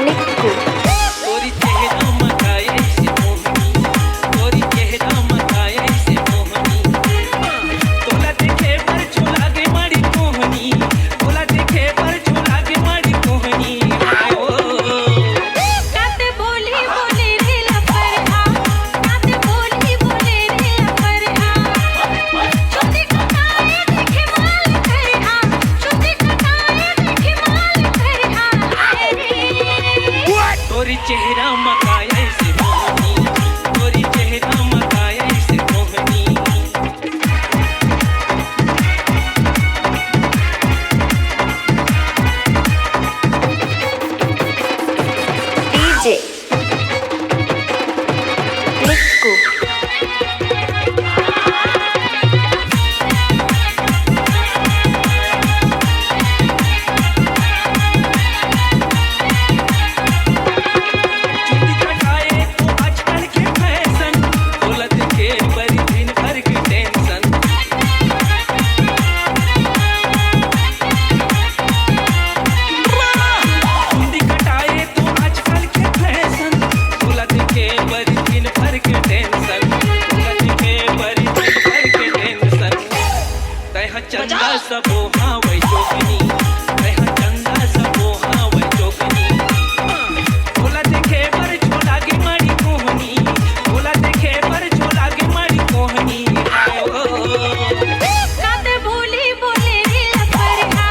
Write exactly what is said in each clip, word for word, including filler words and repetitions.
निक्कू। तोरी चेहरा मकाए से मोहनी, तोरी चेहरा मकाए से मोहनी। तोला देखे पर छोला गे माड़ी मोहनी, तोला देखे पर छोला गे माड़ी मोहनी। आयो। काते बोली बोले रे लफरहा, काते बोली बोले रे लफरहा। छोटी कटाए देखे माल करहा, छोटी कटाए देखे माल करहा। तोरी चेहरा मकाए से मोहनी, तोरी चेहरा मकाए से मोहनी। डीजे निक्कू। चुंदी कटाए तो आजकल के फैशन, बोलत के बड़ी दिन भर के टेंशन। चुंदी कटाए तो आजकल के फैशन, बोलत के बड़ी दिन भर के टेंशन, बोलत के बड़ी दिन भर के टेंशन। तैं ह चंदा सबो हावै जोगनी, तैं ह चंदा सबो हावै जोगनी। ओला देखे बर झोला गे माड़ी मोहनी, ओला देखे बर झोला गे माड़ी मोहनी। आयो। काते बोली बोले रे लफरहा,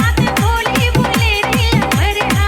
काते बोली बोले रे लफरहा।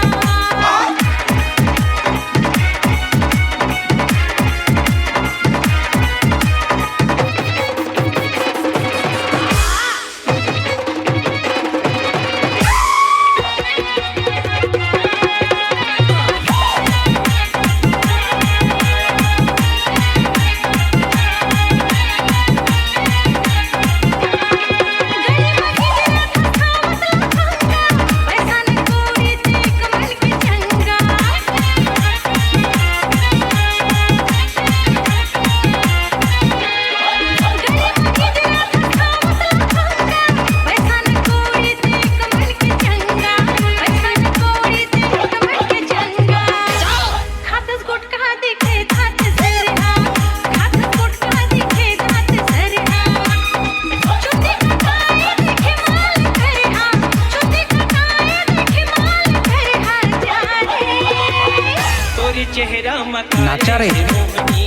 तोरी चेहरा मकाए नाचा रे। से मोहनी,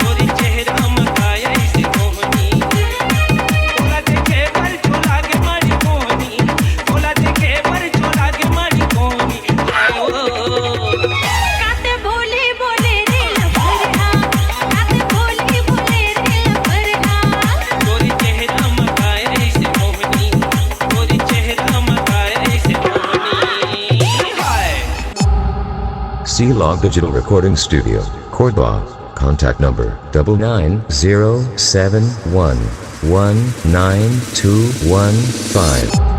तोरी चेहरा मकाए से मोहनी। तोला देखे पर छोला गे माड़ी मोहनी, तोला देखे पर छोला गे माड़ी मोहनी। आयो। काते बोली बोले रे लफरहा, काते बोली बोले रे लफरहा। तोरी चेहरा मकाए से मोहनी, तोरी चेहरा मकाए से मोहनी। हाय। C Log Digital Recording Studio, Cordoba. Contact number double nine zero seven one one nine two one five.